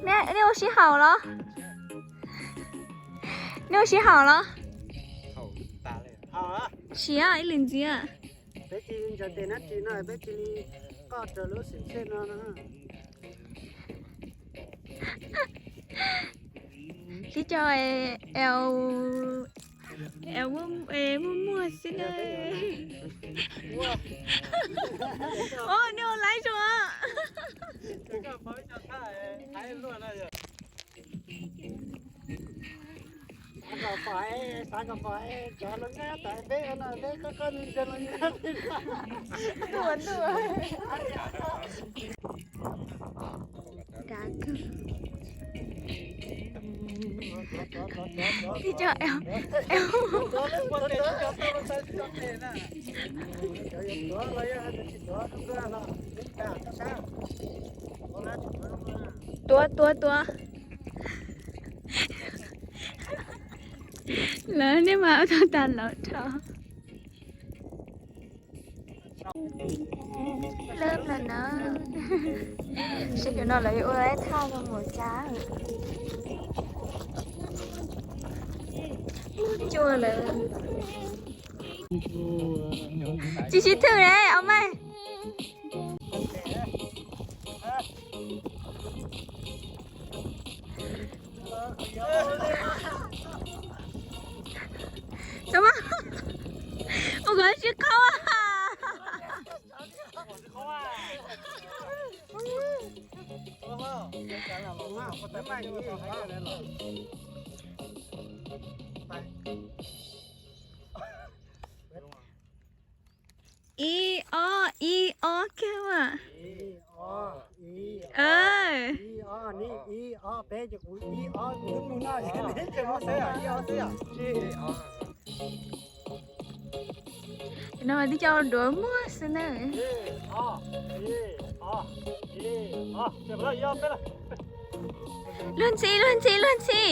Nej ua sib haum los? Nej ua sib haum los? Siav ib lwm ntxiv. Peb cia li ntsaws tes nab ris no, peb cia li qoj raws lub xim txhiaj no no. Tib co muaj muaj xwb na. Os, nej ua laib zoo. Tib co, tuav tuav tuav. Lawv nej mas ua tau tas lawm dhau. Lawm na. Seb cov no lawv yuav ua ib thaj no mus cas. Cua lawm. Tsis sib thwj ne, au maj. Ua kov tsis qaub. Ib ob, ib ob kiag mas. No mas tib co duav muag xwb na. Luag ntxhi, luag ntxhi, luag ntxhi.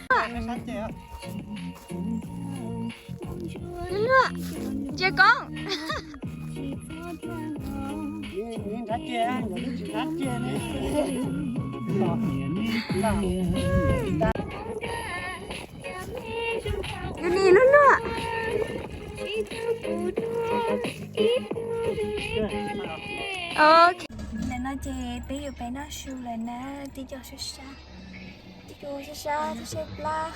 Luag, luag, ntsia koob. Lub ni luag luag. Ok, ntawm no ces peb yuav pem noj su lawm na, tib co sab sab, tib co sab sab, tib sab plab.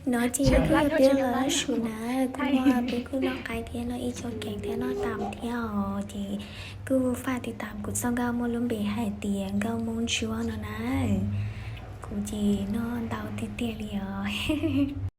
No ces kuj yog peb los noj su na, kuj noj, peb kuj noj qab thiab, noj ib co kev thiab, noj tas thiab os. Ces kuj faj tiv tam kuv txoj nkauj muaj lub npe hais tias nkauj Hmoob Ntsuab no na. Kuv ces noj ntau tiag tiag li os.